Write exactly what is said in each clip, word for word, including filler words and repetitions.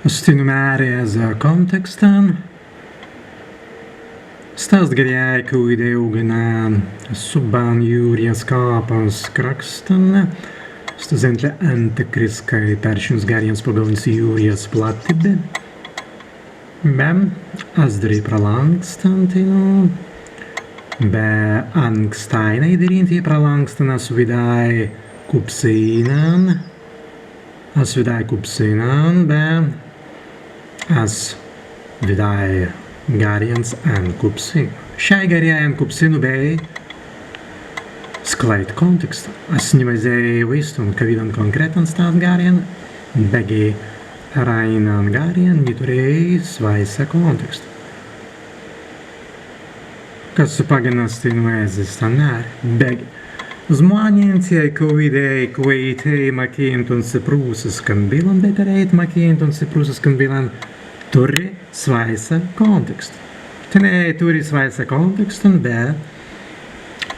Ast teinū mēri ezze kōntekstan. Sta ast garrjai, kawīdai aūgan subban jūrjas kāpas krakstan. Sta zentli entikriskai peršins garrjans pagaūwuns jūrjas plattibbi. Be as dirēi pra lānkstan teinū. Be ankstāinai dirīntjai pra lānkstan as widāi kupsinnan. As widāi kupsinnan, be as widāi garrjans en kupsinu. Šai garrjai en kupsinu bēi sklāit kōntekstan. As ni mazēi waīstun kawīdan kōnkretan stan garrjan, beggi eraīnan garrjan ni turēi swāise kōntekstan. Kasse paggan ast teinū ezze stan mēri? Beggi zmānentjai, kawīdai kwaitēi mukīntun si prūsiskan billan, be turēit mukīntun si prūsiskan billan, turri swāise kōntekstan. Tenēi turri swāise kōntekstan, be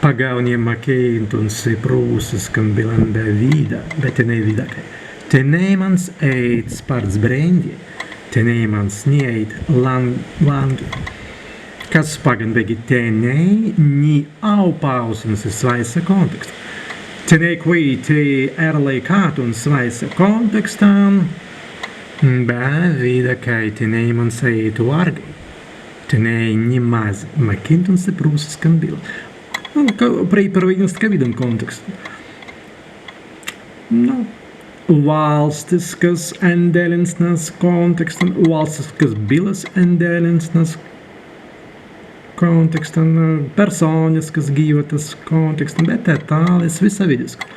pagaūnja mukīntun si prūsiskan billan be widāi, be tenēi widāi, kāi tenēimans ēit spārts brendja, tenēimans ni ēit lāngi. Kasse paggan, beggi tenēi ni aupausin si swāise kōntekstan. Tenēi kwaitēi erlaikātun swāise kōntekstan, be widāi, kāi tenēimans ēit wārgi. Tenēi ni mazzi mukīntun si prūsiskan billan. Nu, ka, prei perwaidinna ast kawīdan kōntekstan. Nu, wālstiskas endēlinsnas kōntekstan, wālstiskas billas endēlinsnas kōntekstan, persōniskas gīwatas kōntekstan, be tēt tālis wisawīdiskai.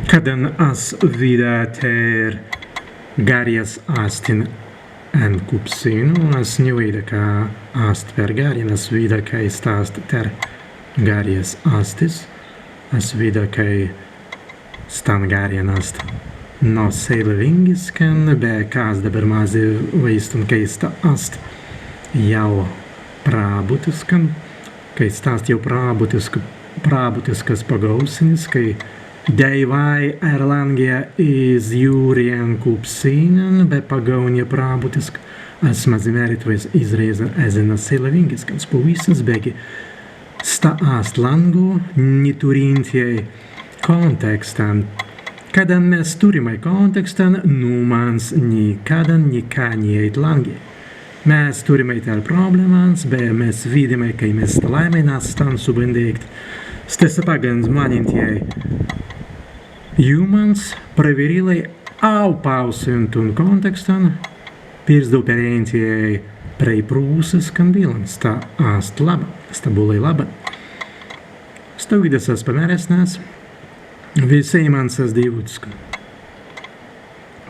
Kaddan as widāi tēr garrjas astin en kupsinu, as ni waīda, ka ast per garrjan, as widāi, kāi sta ast tēr garrjas astis, as widāi, kāi stan garrjan ast nōseilewingiskan, be kas dabber mazzi waīstun, kāi sta ast jāu prābutiskan, kāi sta ast jāu prābutiska-, prābutiskas pagaūsenis, kāi dēiwai erlāngja iz jūrjan kupsinnan, be pagaūnja prābutiskan. As mazzi mēri, tū ēi izrēizan ezze nōseilewingiskans pawīstins, beggi sta ast lāngu ni turīntjai kōntekstan. Kaddan mes turrimai kōntekstan, nūmans nikaddan nika ni ēit lāngi. Mes turrimai tēr problēmans, be mes widāimai, kāi mes stalāimai na stan subban deīktan. Stesse paggan zmānentjai jūmans prawerīlai aupausintun kōntekstan, pirzdau perēintjai prei prūsiskan billan. Sta ast labban, sta būlai labban. Stawīdas as pamērisnas. Wisēimans as deiwūtiskan.